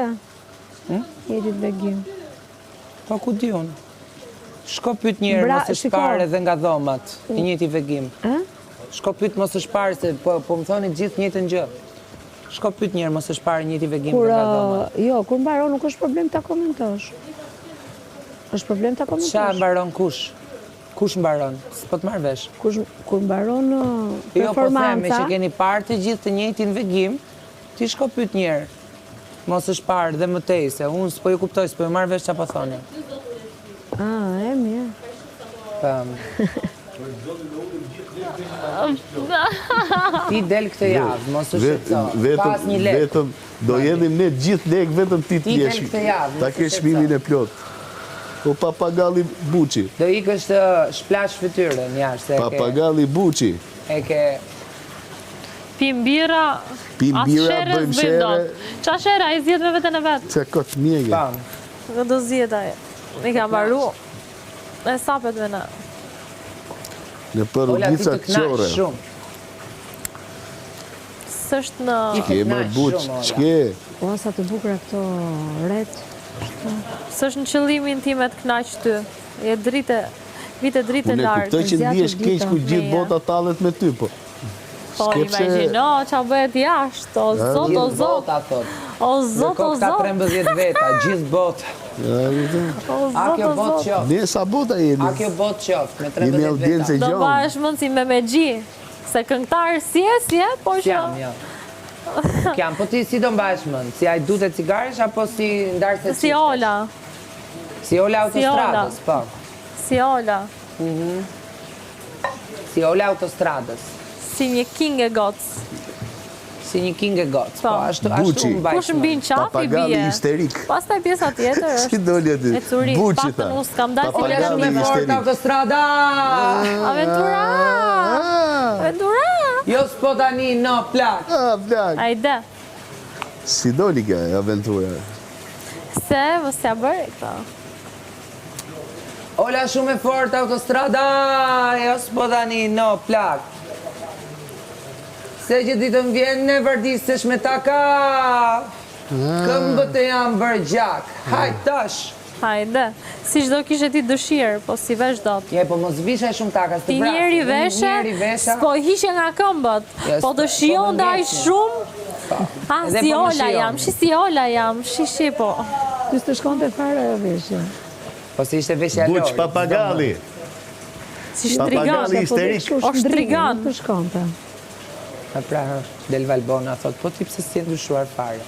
Hm? Njëjtit vegim. Po ku di unë? Shko pyet një herë mos është parë edhe nga dhomat, i njëjti vegim. Shko pyet mos është parë se po po më thoni gjithë njëjtën gjë. Shko pyet një herë mos është parë i njëjti vegim edhe nga dhomat. Jo, kur mbaron nuk është problem ta komentosh. Është problem ta komentosh. Ça mbaron kush? Kush mbaron? S'po të marr vesh. Kush kur mbaron performanca? Jo, po them, meqë keni parë të gjithë të njëjtin vegim, ti shko pyet një herë. Mos është parë dhe më tej, se unë s'po ju kuptoj, s'po ju marr vesh ça po thoni. Ah, e mirë. Pam. Ti del këtë javë, mos u shqetëso. Pa asnjë lek. Vetëm, do hedhim ne gjithë lek, vetëm ti të jesh. Ti del këtë javë, Ta kesh çmimin e plotë. Po papagalli Buçi. Do ikësh të shplash fytyrën jashtë, se e ke. Papagalli Buçi. E ke Pim birra, Pim as birra, sherre bëjmë s'bëjmë sherre. dot. Ça sherre, ai zihet me veten e vet. Çe kot mjege. Pam. Nuk do zihet ai. I ka mbaru hesapet me ne. Nëpër Ola ti rrugica të kënaq qorre. shumë. S'është në Ti të Ç'ke më kënaq buç, shumë Ola. ç'ke? Ua sa të bukura këto retë. Kështu. S'është në qëllimin tim me të kënaq ty. Je dritë, vite dritë Unë e larg. kuptoj që Zgjatur ndihesh keq dita. kur gjithë Meje. bota tallet me ty, po. Po, imagjino, ça bëhet jashtë, o zot, o Gjithë zot. bota, thot. O zot, o Ndërkohë këta zot. 13 veta, gjithë bota. O A zot, kjo o botë zot. qoftë. Ne sa bota jemi. A kjo botë qoftë, me 13 Jemi veta. audiencë e Do gjonë. mbahesh mend si memexhi, se këngëtar si e, si e, po që... S'jam, jo. Nuk jam, po ti si do mbahesh mend? Si hajdute cigaresh apo si ndarëse Si Ola. Si Ola autostradës, po. Si Ola. Mhm. Si Ola autostradës. Si një king e goc. Si një king e goc, po, po ashtu ashtu u mbajt. Kush mbi në qafë i bie. histerik. Pastaj pjesa tjetër është. Si doli aty? Ecuri, Buçi tha. Unë s'kam dalë si Papagalli histerik. Autostrada. Aventura. Aventura. Jo s'po tani no plak. Ah, plak. Ajde. Si doli kjo aventura? Se, mos ja bëri këto. Ola shumë e fortë autostrada, jo s'po tani no plak. Se që ditën vjen e vardisesh me taka. Këmbët të janë bërë gjak. Hajt tash. Hajde. Siç do kishe ti dëshirë, po s'i vesh dot. Je, po mos visha shumë taka, s'të Ti vrasin. njeri Unë veshe, njeri vesha. s'po hiqe nga këmbët. Jo, Po s'po të po më shijonte aq ngecin. shumë. Po. Ah, Edhe si po më Ola shijon. jam, shi si Ola jam, shi shi po. Ty s'të shkonte fare ajo veshje. Po se ishte veshja e Buç Lorit, papagalli. Si shtrigan. Papagalli histerik. O shtrigan. Nuk të shkonte. E pra, del Valbona, thot, po ti pse s'je ndryshuar fare.